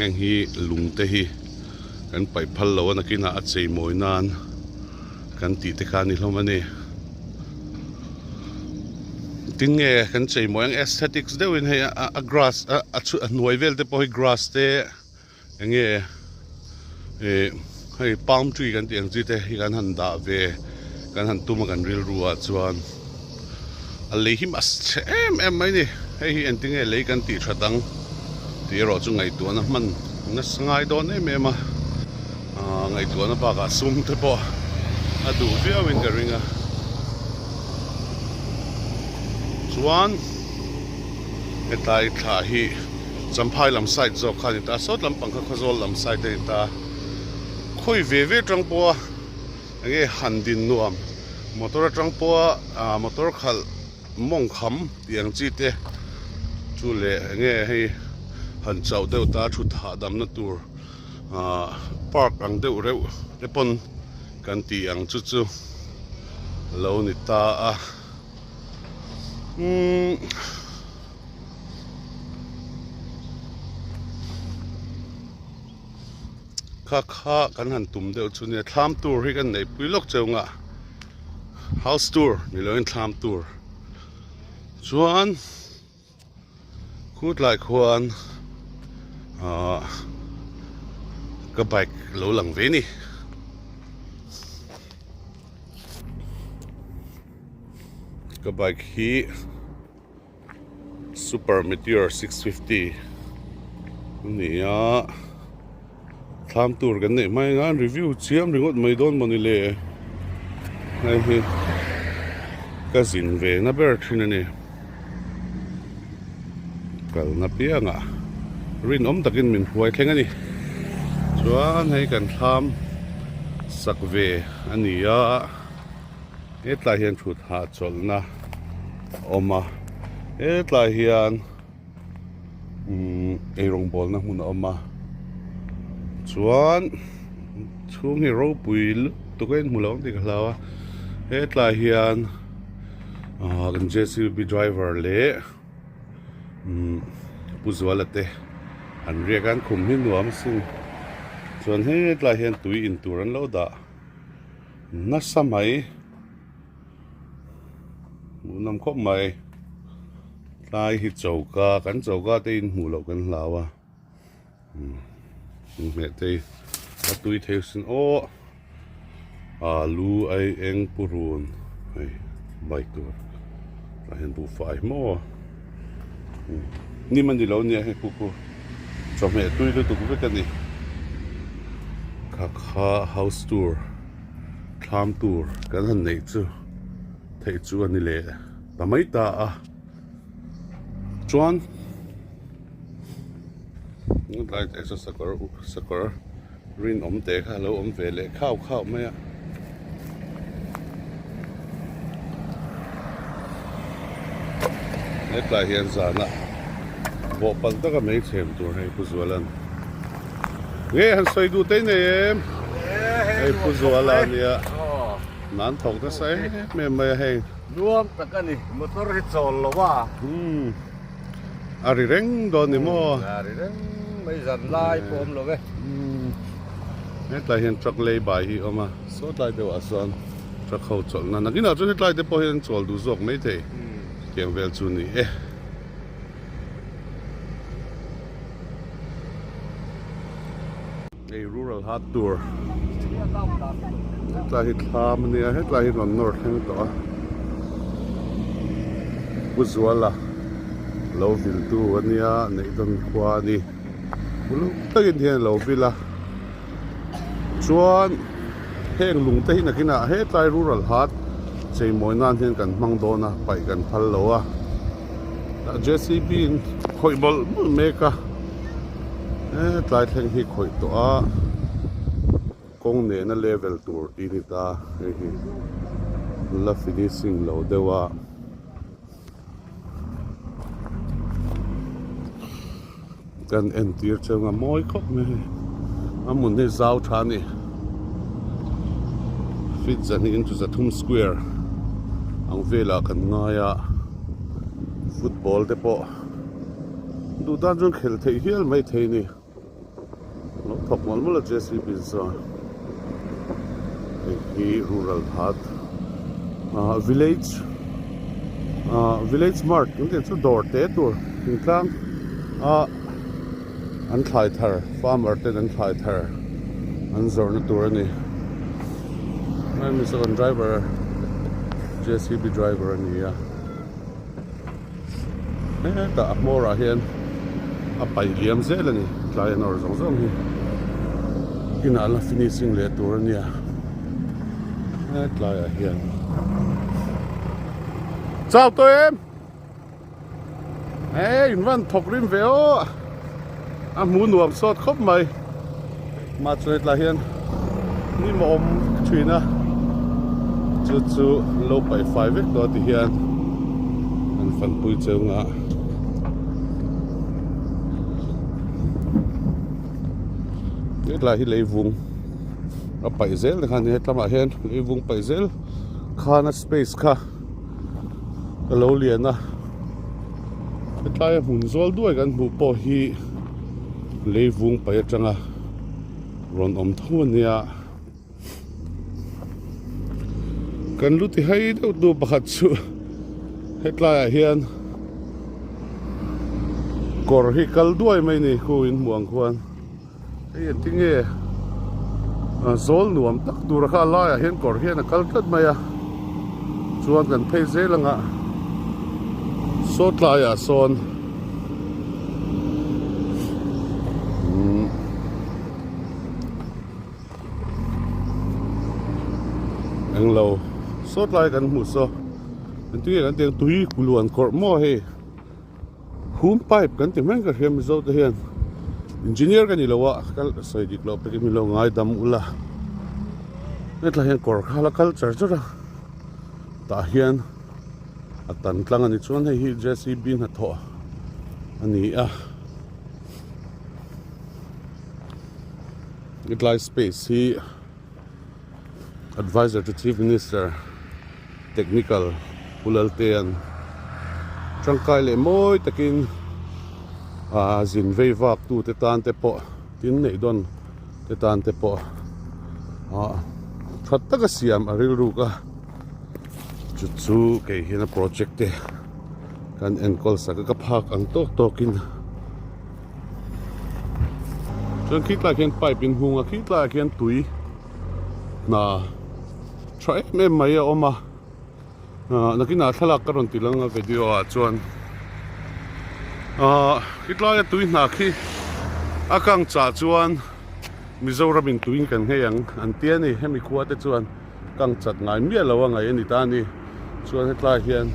Heng hi lung te hi kan paih phal lo a nakinah a chei mawi nan kan tih te kha a ni hlawm a ni. Tin nge kan chei mawi ang aesthetics deuhin hei a grass a hnuai vel te pawh hi grass te. Enge ih hei palm tree kan tih ang chi te hi kan han dah ve kan han tum a kan rilru ah chuan a lei hi a chhe em em mai ni hei hi engtinge lei kan tih that ang tih erawh chu ngaihtuahna hman nasa ngai dawn em em a ah ngaihtuahna bakah sum te pawh a duh viau in ka ring a chuan hetlai thla hi. Champhai lam side zawk kha a ni ta, sawt lampang kha Khawzawl lam side a ni ta. Khawi ve ve atang pawha enge han din nuam motor atang pawha ah motor khalh mawng kham tih ang chi te chu leh enge hei han chauh deuh ta thut hahdamna tur ah park ang deuh reuh te pawn kan tih ang chu chu lo ni ta a umm. Kha kha kan han tum deuh chu nia thlam tur hi kan neih pui lawk cheu nga house tour ni loin thlam tur chuan khutlai khuan ahh ka bike lo lang ve ni. Ka bike hi. Super Meteor 650 a ni a thlam tur kan neih hma hian review chiam ringawt mai dawn mawni le hei hi ka zin ve na ber thin a ni kalna piangah rinawm takin min hruai thleng a ni chuan hei kan thlam sak ve a ni a. Hetlai hian thut hahchawlhna a awm a hetlai hian umm eirawng bawlna hmun a awm a chuan chhung hi ropui lutuk a inhmu lo ang tih ka hlau a hetlai hian ah kan J C B driver leh umm Pu Zuala te an riak a an khum hi nuam a sin chuan hetlai hian tui in tur an lo dah. Nasa mai hmuhnawm khawp mai tlai hi choka kan choka te in hmuh loh kan hlau a inhmeh te hi a tui thei sin aw alu ai eng purun hei bike tur tah hian buhfai maw hnim a ni lo nia hei khu khu chawhmeh tui lutuk vek a ni kha kha house tour thlam tur kan han neih chu theih chu a ni leh ta mai ta a chuan tlai te chu sakawr sakawr rinawm te kha a lo awm ve leh khau khau mai a. Hetlai hian zana bawh palh taka mai chhem tur hei Pu Zuala'n nge han sawi duh te nei em hei Pu Zuala ania nan thawk nasa em em mai a hei nuam tak a ni motor hi chawl lo a umm a ri reng dawn ni maw a ri reng mai zan lai pawh awm lo e umm hetlai hian truck lay by hi a awm a saw tlai deuh ah chuan truck ho chawlhna nakinah chuan hetlai te pawh hian an chawl duh zawk maithei tiang vel chu ni e. Hei rural hat tur hetlai hi thlam ania hetlai hi rawn nawr thleng tawh a Pu Zuala lo vil tu ania Neihdawn khua a ni uluk takin hian a lo vil a chuan heng lung te hi nakinah hetlai rural hat cheimawi nan hian kan hmang dawn a paih kan phal lo a J C B in khawih mawlh mawlh mek a hetlai thleng hi khawih tawh a kawng nena level tur tih a ni ta hei hi la finishing lo deuh a. Kan entir cheu a mawi khawp mai hei a hmun hi zau tha a ni feet zahnih in chu zathum square ang velah kan ngai a football te pawh duh tan chuan khelh theih hial mai thei a ni. Lo thawk mawlh mawlh a JCB chuan hei hi rural bhat ah village ah village mart kan tih chu dawr te tur thingtlang ah an thlai thar farmer ten an thlai thar an zawrhna tur a ni hemi saw kan driver JCB driver a ni a. Hetah a hmawr ah hian a paih liam zel a ni tlai a nawr zawng zawng hi inah la finishing leh tur a nia hetlai ah hian chau tawh em eh in van thawk rim ve aw a hmu nuam sawt khawp mai mah chuan hetlai hian hnim a awm thin a chu chu an lo paih fai vek tawh a ti hian an fanpui cheu nga hetlai hi leivung a paih zel te khan hetlamah hian leivung paih zel khana space kha a lo lian a hetlai a hmun zawl duai kan hmuh pawh hi leivung paih atanga rawn awm tho a nia kan lu ti hai deuh tu pakhat chu hetlai ah hian kawr hi kal duai mai a ni khu in hmuh ang khuan. Hei engtin nge zawl nuam tak tur a kha a laiah hian kawr hian a kal tlat mai a chuan kan phei zel anga saw tlaiah sawn umm englo saw tlai kan hmuh saw engtin nge kan tih ang tui luan kawrh maw hei. Hum pipe kan ti hmeng ka hria Mizo te hian engineer ka ni lo a ka sawi dik loh pek in min lo ngaidam ula hetlai hian kawr kha la kal char char a tah hian a tan tlang a ni chuan hei hi J C B hnathawh a ni a hetlai space hi. Adviser to Chief Minister, Technical, Pu Laltea'n tangkai leh mawi takin aa zin vei vak tute tan te pawh tin neih dawn te tan te pawh ah tha taka siam a rilruk a chu chu kei hian a project te kan enkawl sak a ka phak ang tawk tawkin. Chuan khi tlaiah khian pipe in hung a khi tlaiah khian tui hna tha em em mai a awm a ah nakinah thlalak ka rawn ti lang a video ah chuan ah khi tlaia tui hna khi a kang chah chuan Mizoram in tuiin kan nghei ang an ti a ni hemi khua te chuan kang chat ngai miah lo a ngaih a ni ta a ni chuan hetlai hian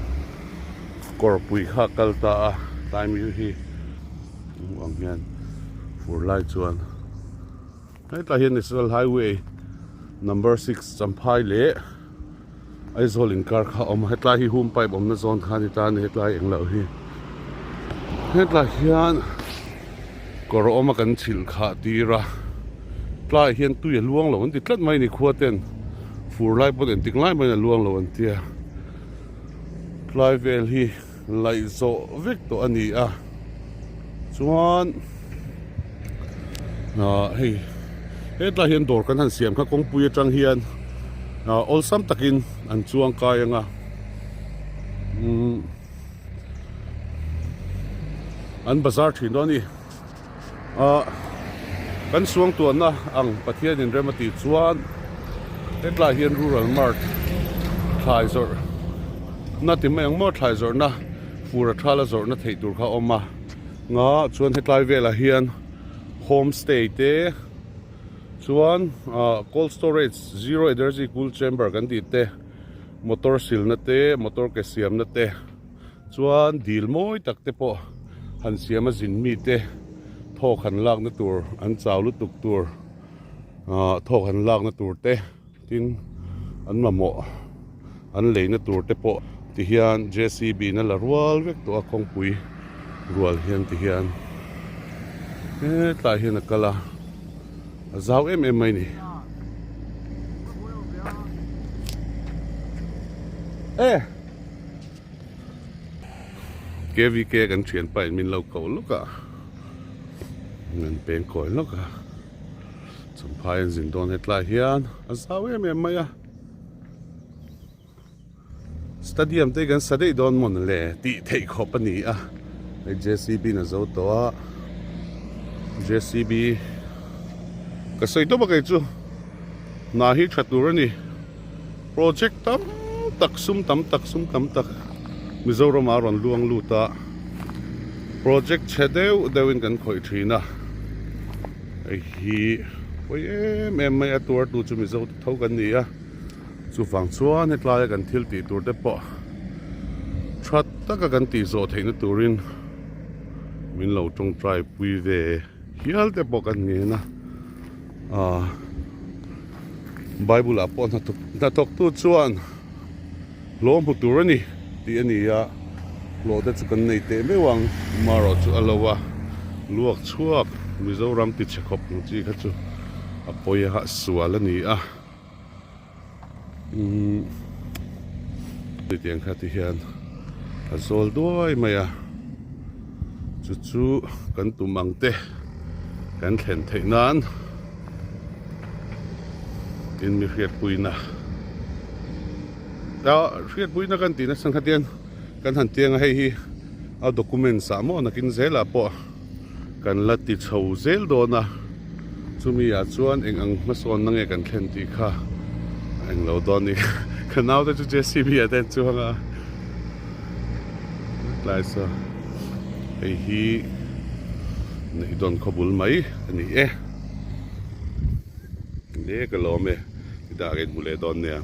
kawrpui kha a kal ta a tlai mi hi hmuh ang hian fur lai chuan hetlai hian national highway number six champhai leh Aizawl inkar kha a awm a hetlai hi hum pipe awmna zawn kha a ni ta a ni hetlai englo hi hetlai hian kawr awma kan chhilh khah tir a tlaiah hian tui a luang lo an ti tlat mai a ni khua ten fur lai pawn engtik lai mahin a luang lo an tia tlai vel hi laih zawh vek tawh a ni a chuan ah hei hetlai hian dawr kan han siam kha kawngpui atang hian ah awlsam takin an chuang kai ang a umm an bazar thin dawn a ni ah kan suangtuahna ang Pathian in rem a tih chuan hetlai hian rural mart thlai zawrh na ti mai ang maw thlai zawrhna fur a thala zawrhna theih tur kha a awm a nga chuan hetlai velah hian home stay te chuan ah cold storage zero energy cool chamber kan tih te motor silna te motor ke siamna te. Chuan dil mawi tak te pawh han siam a zin mite thawk han lakna tur an chau lutuk tur ah thawk han lakna tur te tin an mamawh an leina tur te pawh ti hian J C B in a la rual vek tawh a kawngpui rual hian ti hian hetlai hian a kal a a zau em em mai a ni. E. KVK kan thian pa in min lo koh lawk a an peng kawi lawk a. Champhai an zin dawn hetlai hian a zau em em mai a. Stadium te hi kan sa daih dawn mawn le tih theih khawp a ni a hei J C B in a zo tawh a J C B ka sawi tawp a kei chu hna hi tha tur a ni project tam tak sum tam tak sum tam tak Mizoram ah a rawn luang lut a project chhe deuh deuh in kan khawih thin a hei hi pawi em em mai a tuar tu chu Mizo te tho kan ni a. Chuvang chuan hetlaia kan thil tih tur te pawh tha taka kan tih zawh theihna turin min lo tawngtai pui ve hial te pawh kan ngen a, aah Bible ah pawh hnathawk tu chuan hlawh hmu tur a ni tih a ni a, hlawh te chu kan nei teh meuh ang marawh chu a lo a luak chhuak Mizoram ti chhe khawp ang chi kha chu a pawi a sual a ni a. Umm tiang kha ti hian a zawl duai mai a chu chu kan tum ang te kan thlen theih nan in mi hriatpuina ah hriatpuina kan tih nasa kha tian kan han tiang a hei hi a documents ah maw nakin zelah pawh. Kan la ti chho zel dawn a, chumi ah chuan eng ang hmasawnna nge kan thlen tih kha a eng lo dawn ni. Ka naute chu JCB ah te an chuang a, tlai saw hei hi Neihdawn khawbul mai a ni e. Le ka lawm e, ti dah ka inhmu leh dawn nia.